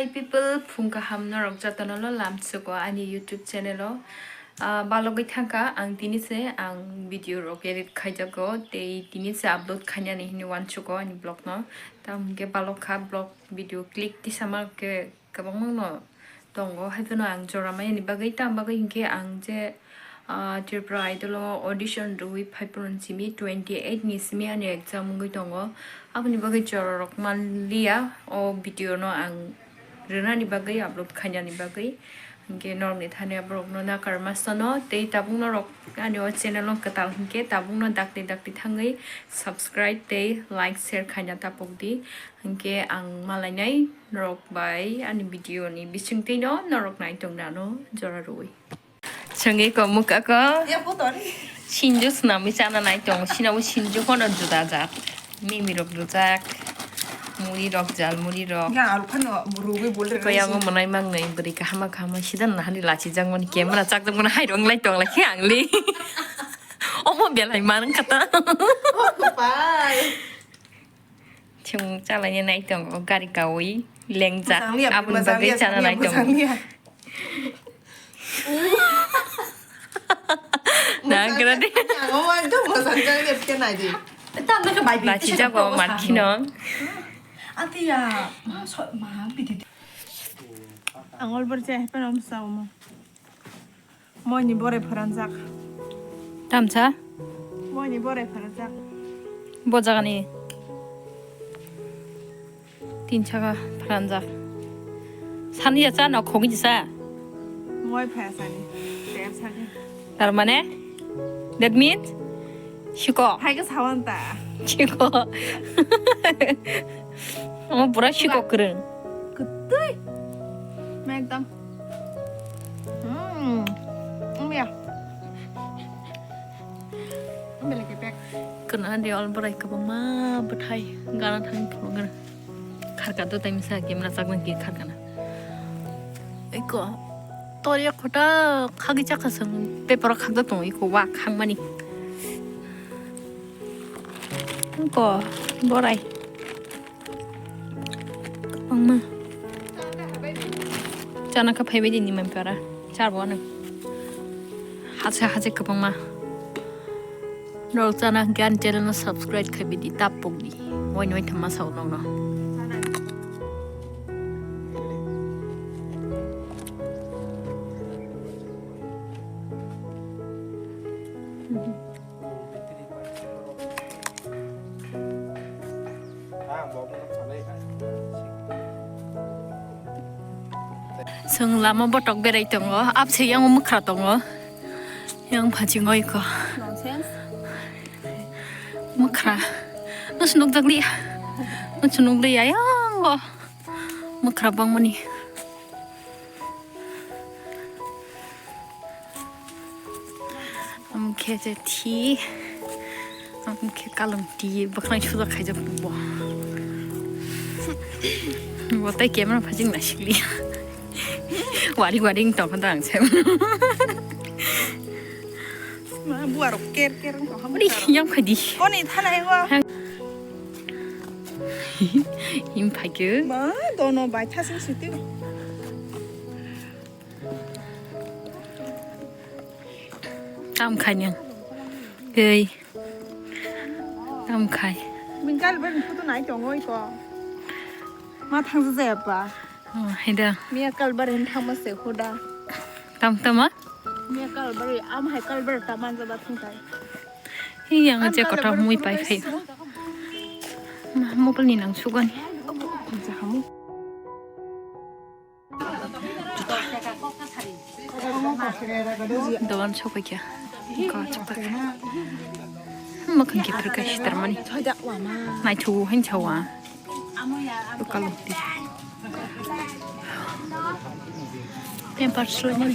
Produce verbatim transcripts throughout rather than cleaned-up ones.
Hi people, phung kaham norok jotono no lamsugo ani YouTube channel o. Ah, balogwi thangkha ang tini se ang video rok edit khaijago tei tini se upload khainani hinwi uansugo ani vlog no. Tamo hwnkhe balokha vlog video click tisama khe kwbangma no tongo, haiphano ang jora maya ni bagwi, tam bagwi hinkhe ang je, ah, Tripura Idol o audition rwui phaiphuru simi twenty eight ni simi ani exam wngwi tongo, aboni bagwi jora rok manliya. O video no ang rwnani bagwi, upload khainani bagwi, hinkhe norokni thani borokno nakarma sano tei tabuk norok ani o channel no kwtal hinkhe tabukno dakti dakti thangwi subscribe tei like share khaina tapokdi. Hinkhe ang malainai norok bai ani video ni bisingtwi no norok naitok nano jora rwui. Chwngwi ko mwkha ko Ya, puto ni. Sinju swnamwi chana naitongo, sinabo sinju kono juda jat. Mimi rok rwjak, muri rok, jal muri rok. Ya, alu khano rugwi bol rwgwi Koyango si. Mwnai mangnai bwrwi kahama kahama sidan nahani lachijakmani camera chakjakmani hai rong lai tong lai khe angli. Omo belai man kata. Oh, kopal. Chwng chalaina nai tongo gari kaui lengjak. Mojang liya, aboni mojang bagwi liya, chana mojang nai tongo. Liya. Nagra de. Ang o ekdom mojang jak liya, khe nai di. Tam na khe bai bi. Lachi jago markhino. Ati ya, ma so ma bi di. Angol berja hepen om sa omo. Moini borai pharanjak. Tamsa? Moini borai pharanjak. Bo jagani tin saka pharanjak. Sani ya cha na khogwi sa? Moi phaya sani. Ter sani. Tar mane? That means? Siko. Hai ka sawan ta. Siko. Omo pura siko kwrwng. Kwtwi. Ekdom. Hmm. Ongya. Ongya lagi pek. Kena dia all berai kwbangma bwthai gana thang phunukgana. Kharka to tai misa game na chakna ki kharkana. Eko. Tori khota khagi chakha sung paper khakda tong iko wa khangmani. Ko borai. Kwbangma. Chana kha phaibai di ni mampara. Charbo ano. Hache hache kwbangma. Norok chana hwnkhe ani channel no subscribe khai bidi tap pokdi. Waini waitham masa o nokno. Chwng lama botok berai tongo, abse yang mwkhra tongo, yang phachi ngoi ko. Nonsense. Mwkhra. Nus nukjak liya. Nus nukliya yang go. Mwkhra bangmani. Omo khe je thi, omo khe kalong ti, bwkhwnai suja khaijak bo. Bo tai camera phajing naisik li. Wari wari wng tongkha da ang se. Ma buarok ker ker wng tongkha. Uri, yang phai di. Koni thanai ngo. Im phai khe. Ma dono bai thasing siti. Tam khai nang. Ei. Tam khai. Min kal ber photo nai tongoi ko. Ma thang je ba. Oh, heda. Mia kal ber hin thang ma se khuda. Tam tama? Mia kal ber am hai kal ber ta man ja ba thang kai. Hi yang je kotor mui pai khai. Ma mobile ni nang sugani. Dogan sokoi kya. Ko chapta. Makan ki phirka sitar mani. Nai thu hin chawa. Buka lokti. Pampers loi mani.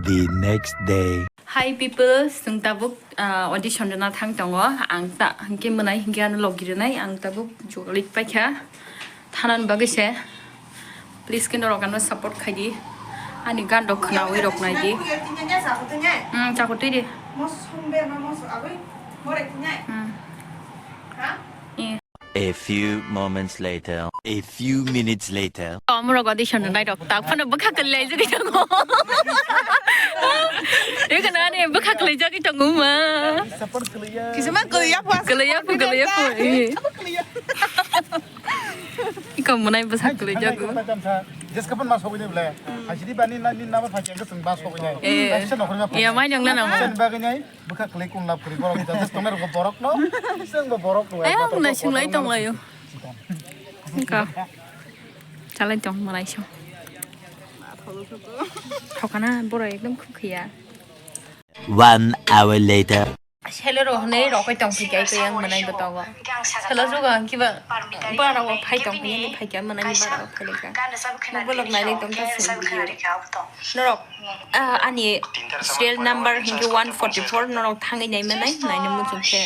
The next day. Hi people, sung tabuk ah, audition rwna thang tongo. Ang ta hwnkhe mwnai hwnkhe ano logi rwnai. Ang tabuk jogalik paikha thanani bagwi se. Please khe norok ano support khai di. Ani gan rok khnaui rok nai di. Hmm, chakotwi di. Hmm. Eh. A few moments later. A few minutes later. Amorok audition rwnai rok tak phano bwkha kwlwi lai jagwi tongo. Eko nani bwkha kwlwi jagwi tongo ma. Kisima kwlwi ya pha. Kwlwi ya phu, kwlwi ya phu. Iko mwnai bwsa kwlwi jago. Jeska phan ma sogwi nai ble. Hajiri bani na ni na ba pha chengka sung ba sogwi nai. Eh. Kaisa nokhorma pha. Ya mai nang na nang. Sen bagwi nai bwkha kwlwi kun lab kwlwi borok jajak tongnai rok borok no. Sen bo borok no. Ayang na singlai tonglaio. Iko. Chalai tong mwnai song. Thokana borok ekdom khukhiya. One hour later. Selero hwnwi rokoi tong phikha, iko yang mwnai bo tongo. Selo jugo ang kiba bara o phai tong phikha, ni phaikha mwnai ni bara o phai lekha. Mo bolok nai tong kha sini video. Norok, ah, ani serial number hinkhe one forty four, norok thangwi nai mwnai, naina muchung khe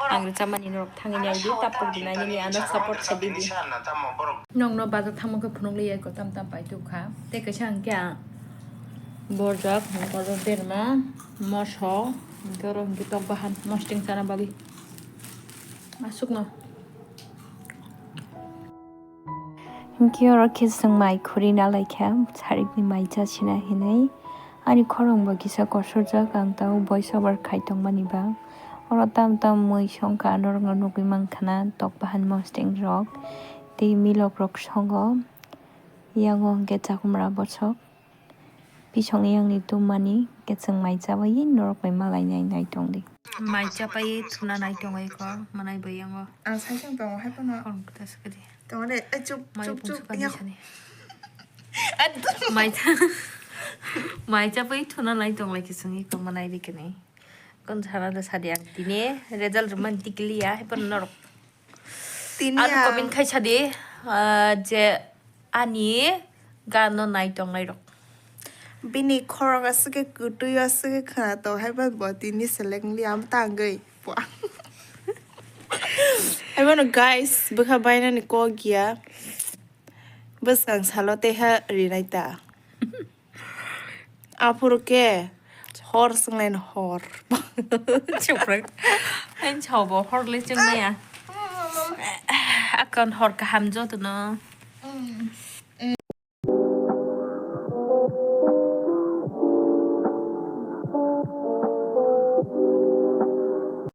ang rwchapmani norok thangwi nai di, tapok di nai nini ano support khe di di. Nokno bazar thangma khe phunuk liya iko tam tam pai tuk kha. Tei kaisa hinkhe ang borjak, borjak berma, moso, hinkhe oro hinkhe tok bahan, mosting chana bagwi. Aswkno. Hinkhe oro khe chwng mai khurina laikha, sarikni mai chachina hinwi. Ani khorang bo kisa kosorjak, ang tao voice over khai tongmani ba. Oro tam tam mui songkha, norokno nugwi mankha na, tok bahan mosting rok tei milok rok songo. Yango hwnkhe chakwmra bosok. Bisongni yangni tummani khe chwng mai chabai norok bai malai nai nai tongdi. Mai chapai thuna nai tongwi kho, mwnai bai yango. Ang sai tong tongo hai phano. Khorang kwta swkadi. Tongo de, ai chup, mai chup, pung chup, swkadi ya. Sani. Mai cha-, mai chapai thuna nai tonglai khe chwng iko mwnai bai khe ni. Kon sana da sadi ang tini result rwmani tikliya, hai phano norok. Tini ano ang comment khai sadi, ah, je ani gano nai tongnai rok. Bini khorok aswk khe kwtwi aswk khe khwna tong hai ba bo tini seleng li am tangwi. Pua. Hai bono guys, bwkha bainani kok ya. Bwskang salo tei ha rinai ta. Aphuru khe hor swnglaino hor. Chuprak. Ang chao bo hor le chwng maya. Akon hor kaham joto no.